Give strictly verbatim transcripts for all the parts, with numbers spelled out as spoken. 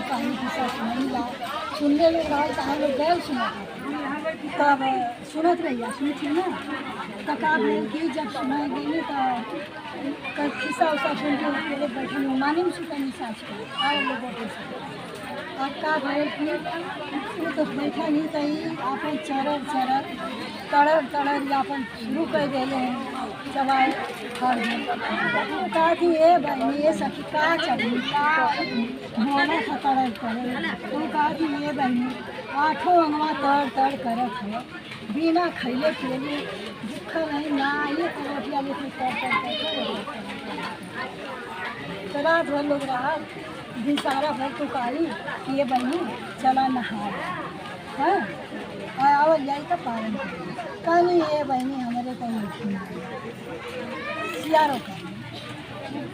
कहानी किस्सा सुनइला, सुनले लोग रहल, त हम लोग गैर सुनत रहल। तब सुनत रहिया, सुनत रही ना, त का भइल कि जब सुनाई गई, त क-, किस्सा उस्सा सुन के लोग बैठल, माने में सुतनी सास को, आए लोग बैठे से। अब का भइल कि उ तो बैठल ही, त ई आपन चरर चरर, तड़र तड़र, ई आपन शुरू कर देले हैं, चबाए। और उ कहा कि ए बहिनी, ए सखी, का चढ़ी, का बोला था तड़र तड़र। उ कहा कि ए बहिनी, आठों अंगवा तड़ तड़ करत है, बिना खइले पियले, भूखा नहीं ना, एक रोटिया लेके तड़ तड़ करत है। तो रात भर लोग रहा, भिनसारा भर तू कही कि ए बहिनी, चला नहाए। हाँ, और आवल जाई त पारन करी। कहली, ए बहिनी, हमरे तो नहीं। सियारो कहली,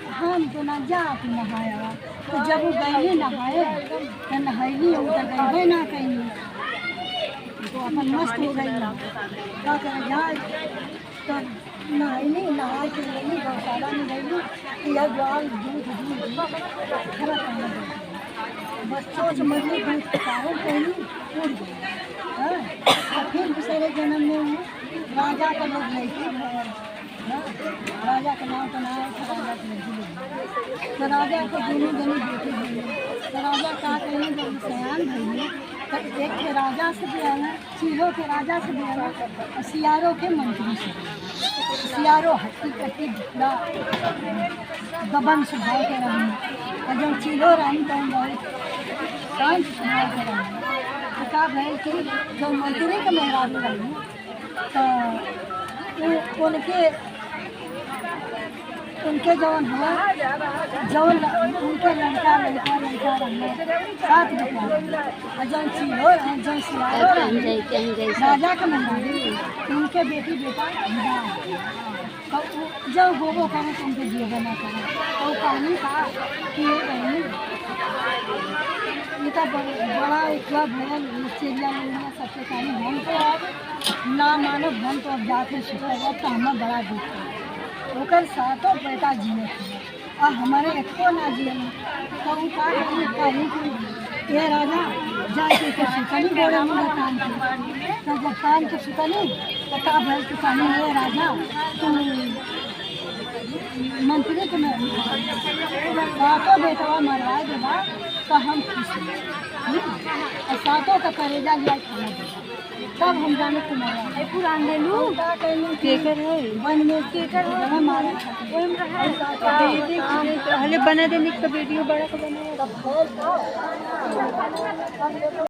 हम तो ना जात नहाए। तो जब उ गइली नहाए, त नहइली, उ त गइबे ना कइली। तो अपन मस्त हो गई। का करे जाए? तब नहइली, नहाए के लेली, गौशाला में गइली, कि यह ग्वाल दूध, दूध, दूध, खरा पानी दे। बस चोंच मरली, दूध के कारण कहीं उड़ गई। हाँ? आ फिर दूसरे जन्म में वो राजा का लोग लइकी भय। हाँ? राजा के नाम तो ना है, राजा के लइकी भय। तो राजा के दोनों जनी बेटी भई। तो राजा का कहीं जब सयान भई, तो एक ठे राजा से भी है ना, चीलो के राजा से भी है ना, और सियारो के मंत्री से। सियारो हट्टी कट्टी ढिकला दबंग स्वभाव के रहन। और जब चीलो रहन तो हम बहुत शांत स्वभाव के रहन। तो का भइल कि जब मंत्री के मेहरारू रहन, तो उ-, उनके उनके जवन हुआ, जवन ल-, उनके लड़का, लड़का, लड़का रहने, सात बेटा। और जवन चीलो, जवन सियारो रहने, राजा के मंत्री, उनके बेटी बेटा विदा हो गया। तो उ-, जब होबो करे तो उनके जियबे ना करे। तो पानी का कि ये बहनी, इनका बड़-, बड़ा उपजा भयल, चिड़िया उड़िया सबके पानी हम तो अब ना मानब, हम तो अब जाके सुतब, अब तो हमें बड़ा दुख है। ओकर सातों बेटा जियत है, आ हमरे एको ना जियन। तो उ का कही, कही कि, "ए राजा, जाके के सुतनी गोड़े मुड़े तान के।" तो जब तान के सुतनी, तो का भइल कि कहनी, "ए राजा, तू मंत्री के में सातों बेटवा मरवा देबा, तो हम खुश हैं।" हम्म? और सातों का करेजा लिया खाना देबा। तब हम जाने तुम्हारा। ए, पुरान देलू? हम का कहलू कि केकर है? वन में केकर है? हमारे खातिर। ओहिम रहा। हम का कहलू? दे, दे, दे, पहले बना देने का वीडियो बड़ा का बना। तब फैल का?